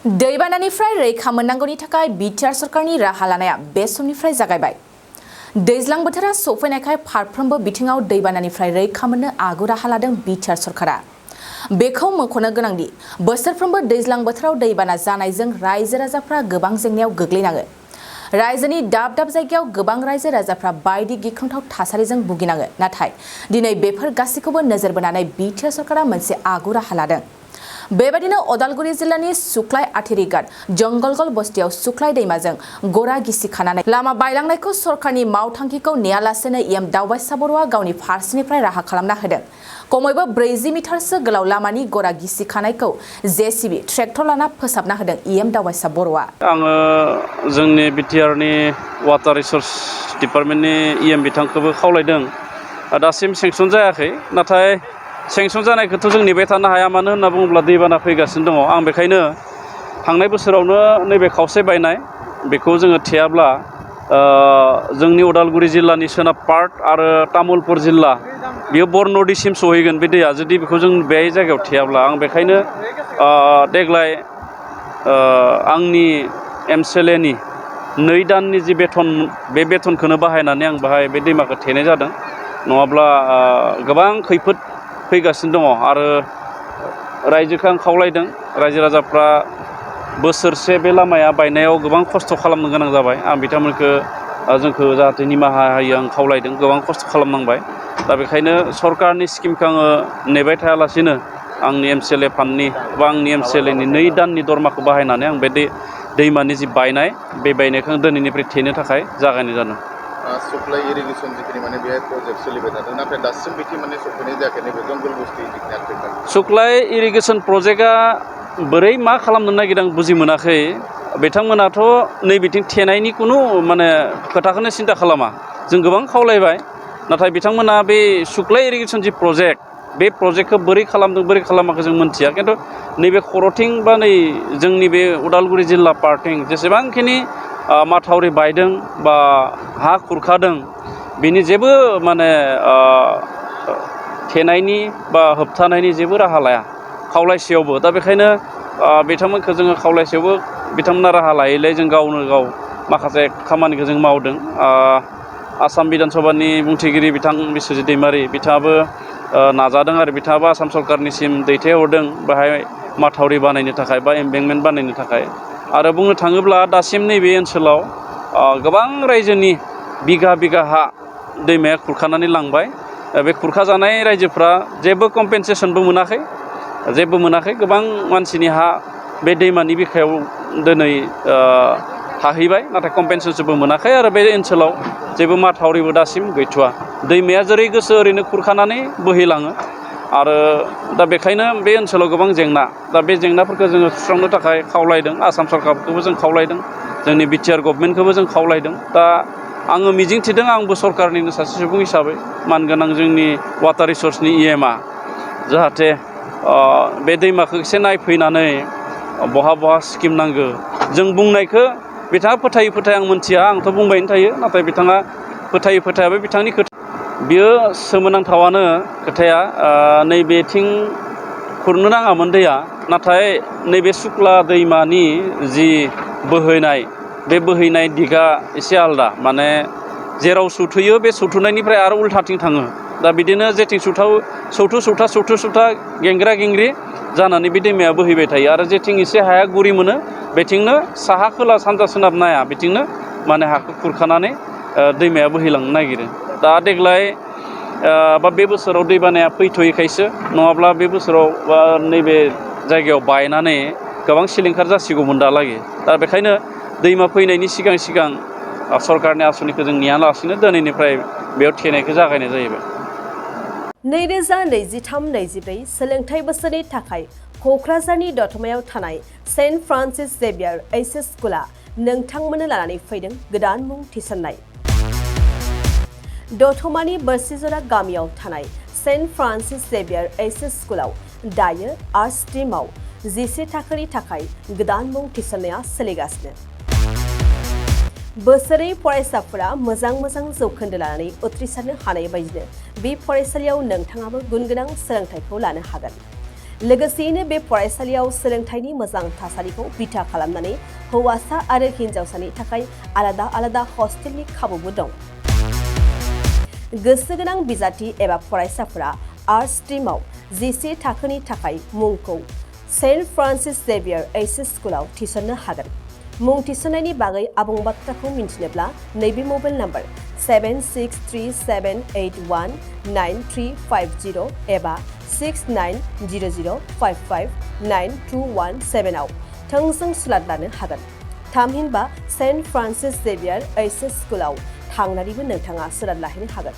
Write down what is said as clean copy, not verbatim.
दैबानानिफ्राय रैखा मोननांगौनि थाखाय बिटिआर सरकारनि राहा लानाया बे समनिफ्राय जागायबाय। दैज्लां बोथोरा सफैनायखाय फारफ्रोमबो बिथिङाव दैबानानिफ्राय रैखा मोननो आगु राहा लादों बिटिआर सरकारा। बेखौ मख'नो गोनांदि बोसोरफ्रोमबो दैज्लां बोथोराव दैबाना जानायजों रायजो राजाफ्रा गोबां जेंनायाव गोग्लैनाङो। रायजोनि दाब दाब जायगायाव गोबां रायजो राजाफ्रा बायदि गिख्रंथाव थासारिजों भुगिनाङो। नाथाय दिनै बेफोर गासैखौबो नोजोर बोनानै बिटिआर सरकारा मोनसे आगु राहा लादों। बेबादिनो अदालगुरि जिल्लानि सुक्लाय आथिरिघाट जंगलगल बस्तियाव सुक्लाय दैमाजों गरा गिसिखानानै लामा बायलांनायखौ सरकारनि मावथांखिखौ नेयालासेनो इएम दावबायसा बर'आ गावनि फारसेनिफ्राय राहा खालामना होदों। खमैबो 40 मिटारसो गोलाव लामानि गरा गिसिखानायखौ जेसिबि ट्रेक्टर लाना फोसाबना होदों इएम दावबायसा बर'आ। आङो जोंनि बिटिआरनि वाटार रिसोर्स डिपार्टमेन्टनि इएम बिथांखौबो खावलायदों। दासिम सेंसन जायाखै, नाथाय सेंसन जानायखौथ' जों नेबाय थानो हाया। मानो होनना बुङोब्ला दैबाना फैगासिनो दङ। आं बेखायनो थांनाय बोसोरावनो नैबे खावसे बायनाय बेखौ जोङो थेयाब्ला जोंनि उदालगुरि जिल्लानि सोनाब पार्ट आरो तामुलपुर जिल्ला बेयो बरन'डिसिम सहैगोन बे दैया, जुदि बेखौ जों बे जायगायाव थेयाब्ला। आं बेखायनो देग्लाय आंनि एमसिएलएनि 2 दाननि जि बेथन, बे बेथनखौनो बाहायनानै आं बाहाय बे दैमाखौ थेनाय जादों। नङाब्ला गोबां खैफोद फैगासिनो दङ। आरो रायजोखौ आं खावलायदों, रायजो राजाफ्रा बोसोरसे बे लामाया बायनायाव गोबां खस्थ' खालामनो गोनां जाबाय। आं बिथांमोनखौ जोंखौ जाहाथे निमाहा होयो आं खावलायदों। गोबां खस्थ' खालामनांबाय। दा बेखायनो सरकारनि स्किमखौ आङो नेबाय थायालासिनो आंनि एमसिएलए फान्डनि बा आंनि एमसिएलएनि 2 दाननि दरमाखौ बाहायनानै आं बे दैमानि जि बायनाय, बे बायनायखौ आं दिनैनिफ्राय थेनो थाखाय जागायनाय जादों। सुक्लाय इरिगेसन जिखिनि माने बेहाय प्रजेक्ट सोलिबाय थादों, नाथाय दासिम बिथिं माने सफैनाय जायाखै। नैबे जंगल बस्ति सुक्लाय इरिगेसन प्रजेक्टआ बोरै मा खालामनो नागिरदों आं बुजि मोनाखै। बिथांमोनाथ' नै बिथिं थेनायनि खुनु माने खोथाखौनो सिन्था खालामा। जों गोबां खावलायबाय, नाथाय बिथांमोना बे सुक्लाय इरिगेसन जि प्रजेक्ट, बे प्रजेक्टखौ बोरै खालामदों बोरै खालामाखै जों मोन्थिया। खिन्थु नैबे खर'थिं बा नै जोंनि बे उदालगुरि जिल्ला पार्टथिं जेसेबांखिनि माथावरि बायदों बा हा खुरखादों, बिनि जेबो माने थेनायनि बा होबथानायनि जेबो राहा लाया खावलायसेयावबो। दा बेखायनो बिथांमोनखौ जोङो खावलायसेयावबो बिथांमोना राहा लायैलाय जों गावनो गाव माखासे खामानिखौ जों मावदों। आसाम बिधान सभानि बुंथिगिरि बिथां बिस्वजित दैमारि बिथाङाबो नाजादों आरो बिथाङाबो आसाम सरकारनिसिम दैथायहरदों बेहाय माथावरि बानायनो थाखाय बा एम्बेंकमेन्ट बानायनो थाखाय। आरो बुंनो थाङोब्ला दासिम नैबे ओनसोलाव गोबां रायजोनि बिगा बिगा हा दैमाया खुरखानानै लांबाय। बे खुरखाजानाय रायजोफ्रा जेबो कम्पेनसेसनबो मोनाखै, जेबो मोनाखै। गोबां मानसिनि हा बे दैमानि बिखायाव दिनै थाहैबाय, नाथाय कम्पेनसेसनबो मोनाखै। आरो बे ओनसोलाव जेबो माथावरिबो दासिम गैथ'वा। दैमाया जेरै गोसो ओरैनो खुरखानानै बोहैलाङो। आरो दा बेखायनो बे ओनसोलाव गोबां जेंना। दा बे जेंनाफोरखौ जोङो सुस्रांनो थाखाय खावलायदों। आसाम सरकारखौबो जों खावलायदों, जोंनि बिटिआर गभर्नमेन्टखौबो जों खावलायदों। दा आङो मिजिंथिदों, आंबो सरकारनिनो सासे सुबुं हिसाबै मानगोनां जोंनि वाटार रिसोर्सनि इएमआ जाहाथे बे दैमाखौ एसे नायफैनानै बहा बहा स्किम नांगौ। जों बुंनायखौ बिथाङा फोथायो फोथाया आं मोनथिया, आंथ' बुंबायनो थायो। नाथाय बिथाङा फोथायो फोथायाबो बिथांनि खोथा। बियो सोमोनांथावानो खोथाया। नैबेथिं खुरनो नाङामोन दैया, नाथाय नैबे सुक्ला दैमानि जि बोहैनाय, बे बोहैनाय दिगा एसे आलदा। माने जेराव सौथुयो बे सौथुनायनिफ्राय आरो उल्थाथिं थाङो। दा बिदिनो जेथिं सौथु सौथा गेंग्रा गेंग्रि जानानै बे दैमाया बोहैबाय थायो। आरो जेथिं एसे हाया गुरि मोनो बेथिंनो साहा खोला सानजा सोनाब नाया, बिथिंनो माने हाखौ खुरखानानै दैमाया बोहैलांनो नागिरो। दा देग्लाय बा बे बोसोराव दैबानाया फैथ'यैखायसो, नङाब्ला बे बोसोराव बा नैबे जायगायाव बायनानै गोबां सिलिंखार जासिगौमोन दालागै। दा बेखायनो दैमा फैनायनि सिगां सिगां सरकारनि आसनिखौ जों नेयालासिनो दिनैनिफ्राय बेयाव थेनायखौ जागायनाय जाहैबाय। 2023-24 सोलोंथाइ बोसोरनि थाखाय क'क्राझारनि दतमायाव थानाय सेन्ट फ्रान्सिस जेभियार एचएस स्कुला नोंथांमोननो लानानै फैदों गोदान मुं थिसननाय। दतमानि बोरसिजरा गामियाव थानाय सेन्ट फ्रान्सिस जेभियार एचएस स्कुलाव दायो आर्ट्स स्ट्रिमाव 11 थाखोनि थाखाय गोदान मुं थिसननाया सोलिगासिनो। बोसोरै फरायसाफोरा मोजां जौखोन्दो लानानै उथ्रिसारनो हानाय बायदिनो बे फरायसालियाव नोंथाङाबो गुनगोनां सोलोंथाइखौ लानो हागोन। लोगोसेयैनो बे फरायसालियाव सोलोंथाइनि मोजां थासारिखौ बिथा खालामनानै हौवासा आरो हिन्जावसानि थाखाय आलादा आलादा हस्टेलनि खाबुबो दं। गोसो गोनां बिजाथि एबा फरायसाफोरा आर्ट्स स्ट्रिमाव जिसे थाखोनि थाखाय मुंखौ सेन्ट फ्रान्सिस जेभियार एचएस स्कुलाव थिसननो हागोन। मुं थिसननायनि बागै आबुं बाथ्राखौ मिन्थिनोब्ला नैबे मबाइल नाम्बार 7637819350 एबा 6900559217 आव थोंजों सुलाद लानो हागोन। थामहिनबा सेन्ट फ्रान्सिस जेभियार एचएस स्कुलाव थांनानैबो नोंथाङा सुलाद लाहैनो हागोन।